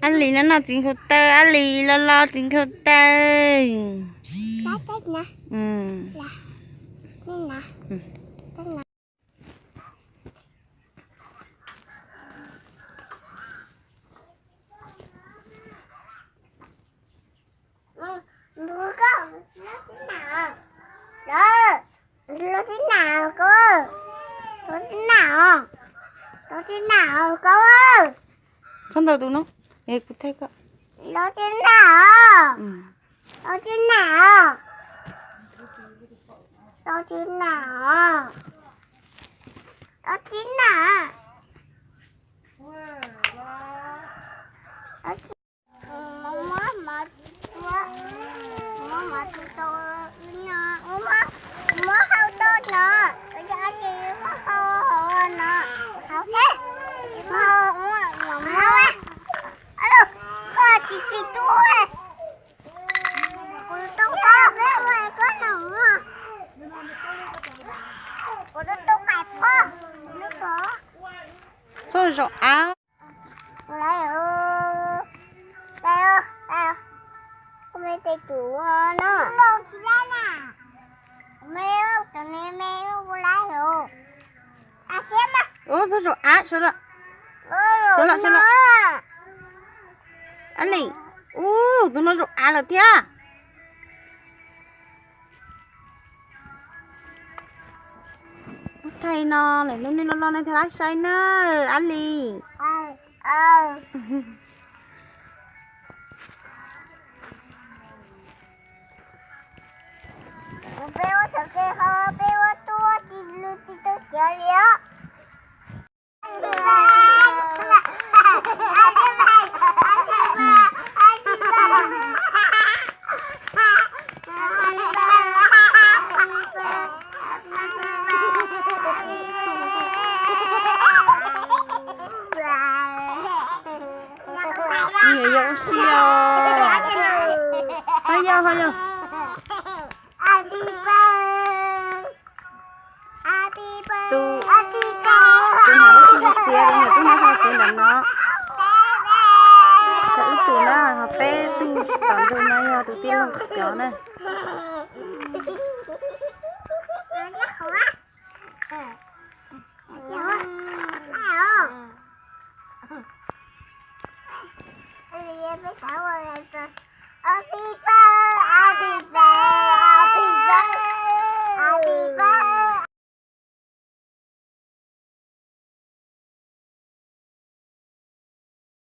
Ab Lis no noj txiv nkhaus taw, Ab Lis los los txiv nkhaus taw. Txhob ntaus tus no, kuv thaij koj. Tau tsis nam, tau tsis nam, tau tsis nam. Muab mov, muab mov tsuj tau no, muab hau tau no, muab hau no, hau, muab, muab, koj tsis tsis tub. Kuv tub qais phob, koj no, kuv tub qais phob. Txoj zaum av. Kuv me tej tus no, kuv me tus ne me kuv laiv os. Ub, txoj zaum av sawv lawm, sawv lawm, sawv lawm. Ab Lis, ub, tus no zaum av lawm thiab. Thaij no, lwm hnub nej los los nej thiaj li saib na, Ab Lis. Peb ua txhawm kev ho peb ua tub tsis lwj tsis tub tiav li os. Nyiam yau ua si os. Ho yau, ho yau. Tus, tus no lub txiv xiav, tus niam tub no txiv ntawm no. Cov ib tug na, ho peb tug tom ntug no yog tus tij laug cov na.